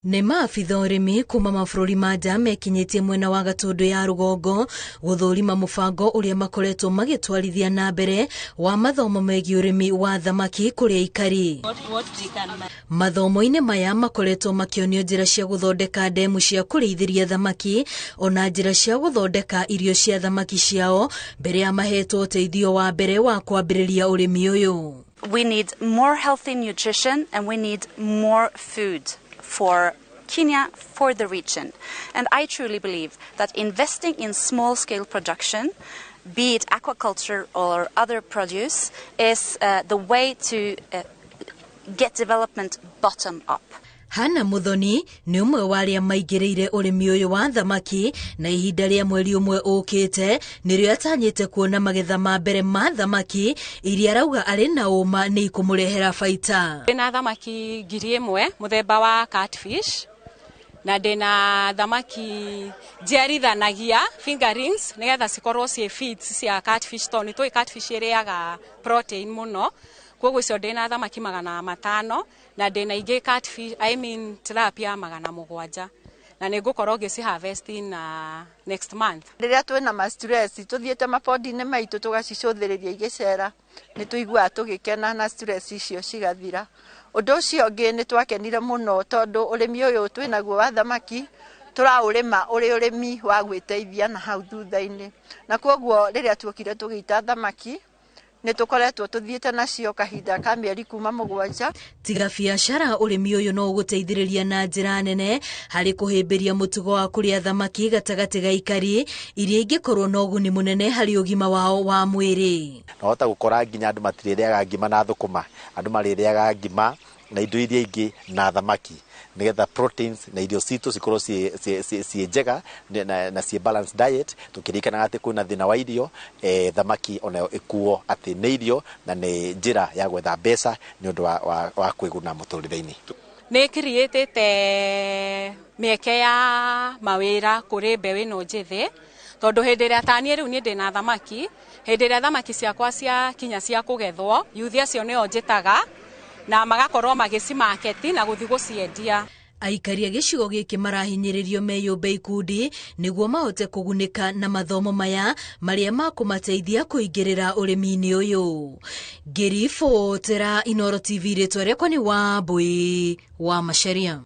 Nĩ maabitha ũrĩmi kuma mabũrũri ma nja mekinyĩtie mwena wa Gatũndũ ya rũgongo gũthũrima mũbango ũrĩa makoretwo magĩtwarithia na mbere wa mathomo megiĩ ũrĩmi wa thamaki kũrĩ aikari. Mathomo-inĩ maya makoretwo makĩonio njĩra cia gũthondeka ndemu cia kũrĩithĩria thamaki ona njĩra cia gũthondeka irio cia thamaki ciao mbere ya mahetwo ũteithio wa mbere wa kwambĩrĩria ũrĩmi ũyũ. We need more healthy nutrition and we need more food for Kenya, for the region. And I truly believe that investing in small scale production, be it aquaculture or other produce, is the way to get development bottom up. Hana Muthoni nĩ ũmwe wa arĩa maingĩrĩire ũrĩmi ũyũ wa thamaki na ihinda rĩa mweri ũmwe ũkĩte nĩrĩo atanyĩte kuona magetha ma mbere ma thamaki iria arauga arĩ na ũma nĩ ikũmũrehera baita. Ndĩna thamaki 1000 mũthemba wa catfish na ndĩna thamaki njiarithanagia fingerlings nĩgetha cikorwo ciĩ feeds cia catfish tondũ nĩtũĩ catfish ĩrĩaga protein mũno, koguo icio ndĩna thamaki 500 na ndĩna ingĩ catfish, I mean tilapia 700 na nĩ ngũkorwo ngĩci harvest na next month. Rĩrĩa twĩna ma stress tũthiĩte mabondi-inĩ maitũ tũgacicũthĩrĩria igĩcera nĩ tũiguaga tũgĩkena na stress icio cigathira. Ũndũ ũcio ũngĩ nĩ twakenire mũno tondũ ũrĩmi ũyũ twĩnaguo wa thamaki tũraũrĩma ũrĩ ũrĩmi wa gwĩteithia na hau thutha-inĩ, na koguo rĩrĩa tuokire tũgĩita thamaki nĩ tũkoretwo tũthiĩte nacio kahinda ka mĩeri kuma 7. Tiga biacara, ũrĩmi ũyũ no ũgũteithĩrĩria na njĩra nene harĩ kũhĩmbĩria mũtugo wa kũrĩa thamaki gatagatĩ ga aikari iria ingĩkorwo na ũguni mũnene harĩ ũgima wao wa mwĩrĩ. No hota gũkora nginya andũ matirĩrĩaga ngima na thũkũma, andũ marĩrĩaga ngima na indo iria ingĩ na thamaki nigetha proteins na irio citũ cikorwo ciĩ njega na ciĩ balanced diet, tukĩririkanaga atĩ kwĩna thĩna wa irio, thamaki onayo ĩkuo atĩ nĩ irio na nĩ njĩra ya gwetha mbeca nĩ ũndũ wa kwĩguna mũtũrĩre-inĩ. Nĩ creatĩte mĩeke ya mawĩra kũrĩ mbeũ ĩno njĩthĩ tondũ hĩndĩ ĩrĩa taniĩ rĩu niĩ ndĩna thamaki, hĩndĩ ĩrĩa thamaki ciakwa cia kinya cia kũgethwo, yuthi acio nĩo njĩtaga na magakorwo magĩcimaketi na gũthiĩ gũciendia. Aikari a gĩcigo gĩkĩ marahinyĩrĩrio meyũmbe ikundi nĩguo mahote kũgunĩka na mathomo maya marĩa makũmateithia kũingĩrĩra ũrĩmi-inĩ ũyũ. Ngĩribotera Inooro TV, rĩtwa rĩakwa nĩ Wambui wa Macharia.